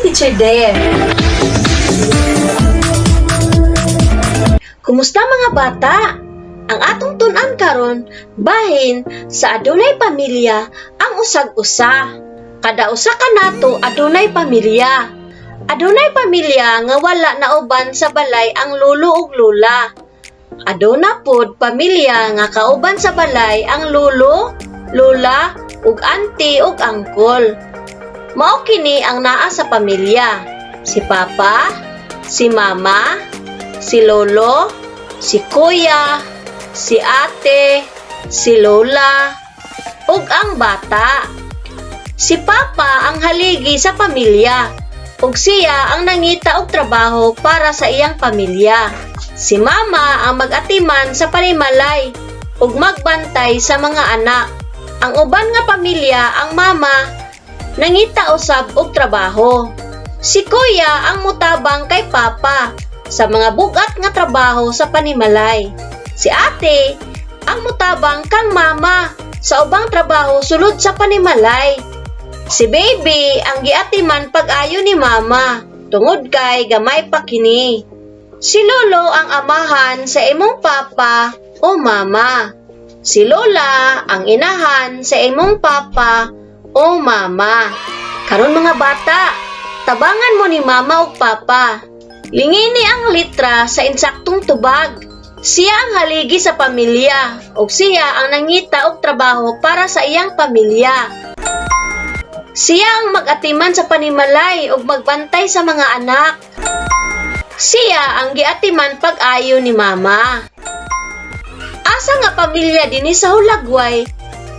Teacher Dare. Kumusta, mga bata? Ang atong tun-an karon bahin sa adunay pamilya ang usag-usa. Kada usa kanato adunay pamilya. Adunay pamilya nga wala nauban sa balay ang lolo ug lola. Aduna pod pamilya nga kauban sa balay ang lolo, lola ug auntie ug uncle. Mao kini ang naa sa pamilya: si papa, si mama, si lolo, si kuya, si ate, si lola, ug ang bata. Si papa ang haligi sa pamilya ug siya ang nangita og trabaho para sa iyang pamilya. Si mama ang mag-atiman sa panimalay ug magbantay sa mga anak. Ang uban nga pamilya, ang mama nangita usab og trabaho. Si kuya ang mutabang kay papa sa mga bugat nga trabaho sa panimalay. Si ate ang mutabang kang mama sa ubang trabaho sulod sa panimalay. Si baby ang giatiman pag-ayo ni mama tungod kay gamay pa kini. Si lolo ang amahan sa imong papa o mama. Si lola ang inahan sa imong papa o mama. Karon, mga bata, tabangan mo ni mama ug papa. Lingini ang litra sa insaktong tubag. Siya ang haligi sa pamilya ug siya ang nangita og trabaho para sa iyang pamilya. Siya ang mag-atiman sa panimalay ug magbantay sa mga anak. Siya ang giatiman pag-ayo ni mama. Asa nga pamilya dinhi sa Hulagway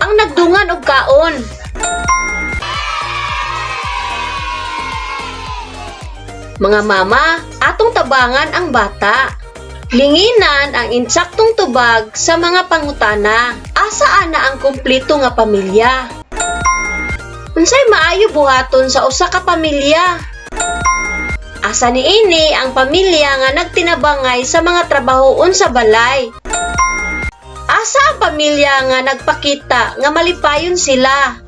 ang nagdungan og kaon? Mga mama, atong tabangan ang bata. Linginan ang insaktong tubag sa mga pangutana. Asa ana ang kumpleto nga pamilya? Unsay maayo buhaton sa usa ka pamilya? Asa niini ang pamilya nga nagtinabangay sa mga trabahoon sa balay? Asa ang pamilya nga nagpakita nga malipayon sila?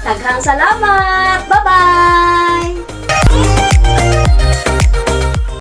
Daghang salamat! Bye-bye!